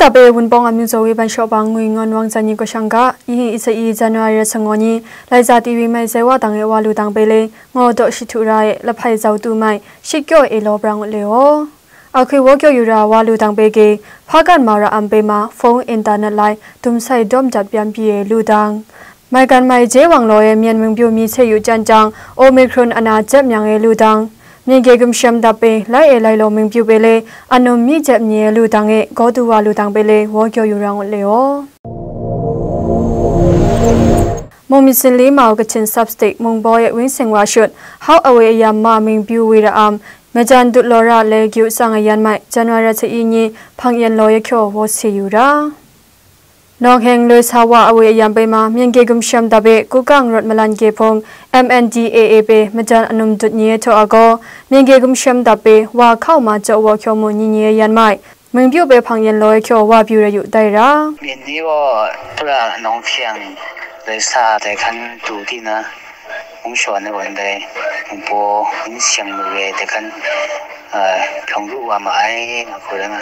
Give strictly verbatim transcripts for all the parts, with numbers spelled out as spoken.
Dap e Wunpawng a mying zaw we ban shaw bang ngwi ngawn wang zan ni gashang ga, yi hing yi sa i January ra sangaw ni, lai za ti wi mai zai wa dang e wa lu dang pe le, ngaw daw shi htu ra e, lahpai zau tu mai, shi kyaw e law brang ngut le aw. A hkwi waw kyaw yu ra wa lu dang pe ge, hpa kan ma ra am pe ma, phone, internet lai, dum sai dawm dat pyam pyi e lu dang. Mai gan mai je wang law e myen mung pyu mi se yu jan jang, Omicron ana jep myang e lu dang. Myen ge gumshem dap pe, lai e lai law mung pyu pe le, anum mi jep ni e lu dang e, gaw du wa lu dang pe le, waw kyaw yu ra ngut le aw. Mung mi sin li mau Kachin Sub State, mung baw e wing seng wa shut, hau awe ayam ma mung pyu wi ra am, majan dut law ra le gyu tsang ayan mai, January sa i ni, hpang yen law ya kyaw waw se yu ra. Nawng heng loi sa wa awe ayam pe ma, myen ge gumshem dap e, kukang rawt malan ge hpung, M N D A A pe, majan anum dut ni e htaw a gaw, myen ge gumshem dap pe, wa hkau ma jaw wa kyaw mu ni ni e yan mai, mung pyu pe hpang yen law e kyaw wa pyu ra yu dai ra. Myen ni gaw, pra nawng heng loi sa dai hkan tu di na, mung shaw ni gaw ndai, mung paw, mung seng mu we dai hkan, ah, hpyawng lu wa ma ai, nga hku rai nga.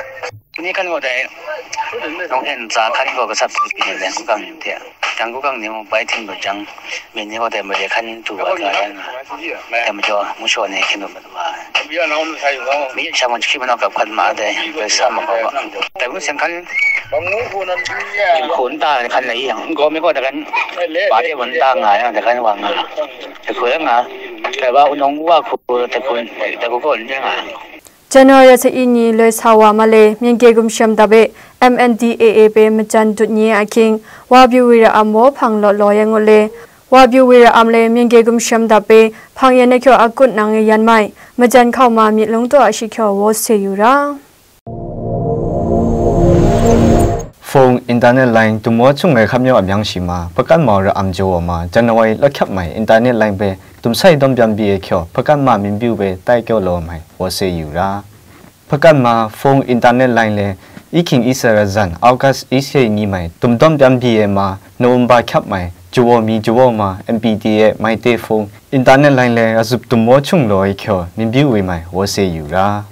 Ni kan gaw dai, nawng heng tsa hkan gaw gasat pyi ni dai, kukang ni hte. Yang kukang ni mung bai hting gaw jang, myen ni gaw dai mare hkan tu wa dai nga. Dai majaw, mung shaw ni hkyen lu mat wa. Mi sha mung hkri manau kap hkan ma dai, dai sa ma gaw. Dai mung seng hkan, hku nta hkan lai yang, gaw mi gaw dai hkan, ba de wan ta nga yang, dai hkan wa nga. Dai hku nga, dai ba unawng wa hku, dai hku, dai hku gaw n nga. January sa i ni loi sa wa ma le, myen ge gumshem dap e, M N D A A pe majan dut ni e ahkying, wa pyu wi ra am waw hpang lawt law ya ngut le, wa pyu wi ra am le, myen ge gumshem dap pe, hpang yen na kyaw akut nang e yan mai, majan hkau ma myit lung taw a shi kyaw waw se yu ra. Phone, internet line, dum wa chung ai hkap myaw a myang shi ma, hpakan mau ra am jaw wa ma, January law hkyap mai, internet line pe, dum sai dawm pyam pyi e kyaw, hpakan ma myin pyu pe, tai kyaw law mai, waw se yu ra. Hpakan ma, phone, internet line le, ihkying isa ra zan, August isa ni mai, dum dawm pyam pyi e ma, November hkyap mai, jaw mi jaw ma, M P D A, mai te phone, internet line le, azup dum wa chung law e kyaw, myin pyu wi mai, waw se yu ra.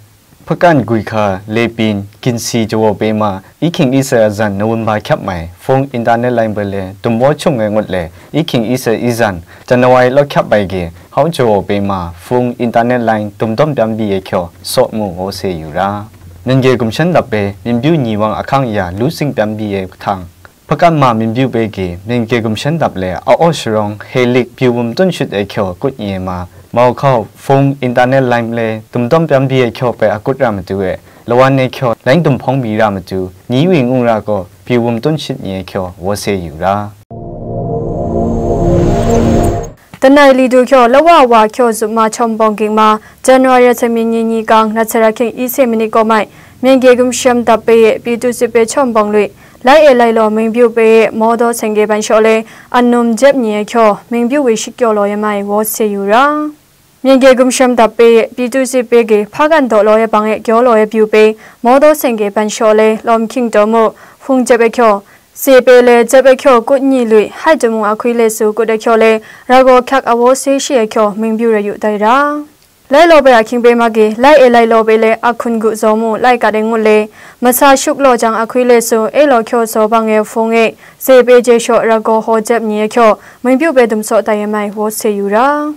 Hpakan gwi hka, lepin, ginsi jaw pe ma, ihkying isa zan November hkyap mai, phone, internet line pe le, dum wa chung ai ngut le, ihkying isa izan, January law hkyap ai ge, hau jaw pe ma, phone, internet line, dum dawm pyam pyi e kyaw, saw mu waw se yu ra. Myen ge gumshem dap pe, myin pyu ni wang ahkang ya, lu sing pyam pyi e hktang, hpakan ma myin pyu pe ge, myen ge gumshem dap le, a aw sharawng, helik, pyi wum tun shut e kyaw, kut ni e ma, mau hkau, phone, internet line le, dum dawm pyam pyi e kyaw pe akut ra matu e, lawan e kyaw, lain dum hpawng pyi ra matu, ni wi ngu ra gaw, pyi wum tun shut ni e kyaw, waw se yu ra. Tanai li du kyaw, lawa wa kyaw zup ma chawm bawng ging ma, January sa mi ni ni kang, rat sara hkying i se manit kaw mai, myen ge gumshem dap pe e, pyi tu sit pe chawm bawng lui, lai e lai law mung pyu pe e, maw daw seng ge ban shaw le, anum jep ni e kyaw, mung pyu wi shi kyaw law ya mai, waw se yu ra. Myen ge gumshem dap pe e, pyi tu sit pe ge, hpa kan daw law ya bang e, kyaw law ya pyu pe, maw daw seng ge ban shaw le, lawm hkying taw mu, hpung jep e kyaw, se pe le jep e kyaw kut ni lui, hai jahmung a hkwi le su kut e kyaw le, ra gaw hkyak a waw se shi e kyaw, mung pyu ra yu dai ra. Lai law pe ahkying pe ma ge, lai e lai law pe le, a hkun gu zaw mu, lai kat e ngut le, masa shuk law jang a hkwi le su, e law kyaw saw bang e hpung e, se pe je shaw, ra gaw haw jep ni e kyaw, mung pyu pe dum saw tai e mai, waw se yu ra.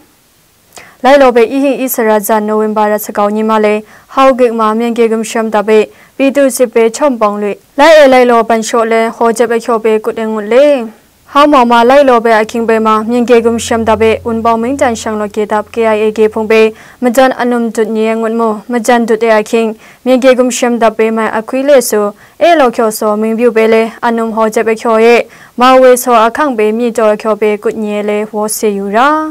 Lai law pe ihing isara zan November rat sagau ni ma le, hau gik ma myen ge gumshem dap e, pyi tu sit pe chawm bawng lui, lai e lai law ban shaw le, haw jep e kyaw pe kut e ngut le. Hau mau ma lai law pe ahkying pe ma, myen ge gumshem dap e, Wunpawng Mingtan Shanglawt ge dap K I A ge hpung pe, majan anum dut ni e ngut mu, majan dut e ahkying, myen ge gumshem dap pe mai a hkwi le su, e law kyaw saw mung pyu pe le, anum haw jep e kyaw e, mau we saw ahkang pe myi taw e kyaw pe kut ni e le, waw se yu ra.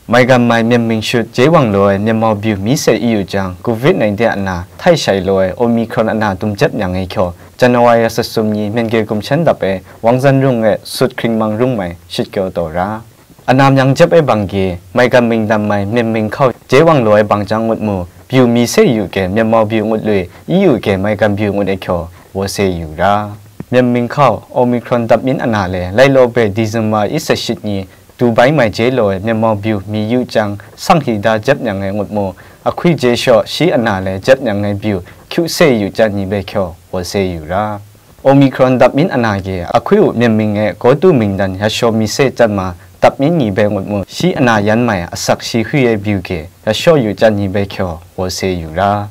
Mai gam mai myen ming shut, je wang law ai myen mau byu mi se i yu jang, covid nineteen ana htai shai law ai Omicron ana dum jep nyang e kyaw, January sa sum ni myen ge gumshen dap e, wang zan rung e sut hkring mang rung mai shit kyaw taw ra. Ana myang jep e bang ge, mai gam ming dam mai myen ming hkau je wang law ai bang jang ngut mu, byu mi se yu ke myen mau byu ngut lui, i yu ke mai gam byu ngut e kyaw, waw se yu ra. Myen ming hkau, Omicron dap myin ana le, lai law be December i sa shit ni, Dubai mai je law ai myit maw byu mi yu chyang, sang hi da jep nyang ai ngut mu, ahkui je shaw shi ana le jep nyang ai byu hkyu se yu chyat ni bai hkyaw, waw se yu ra. Omicron dap myin ana ge ahkui u myit ming e gawtu mingdan ya shaw mi se chyat ma, dap myin ni bai ngut mu, shi ana yan mai asak shi hui ai byu ge ya shaw yu chyat ni bai hkyaw, waw se yu ra.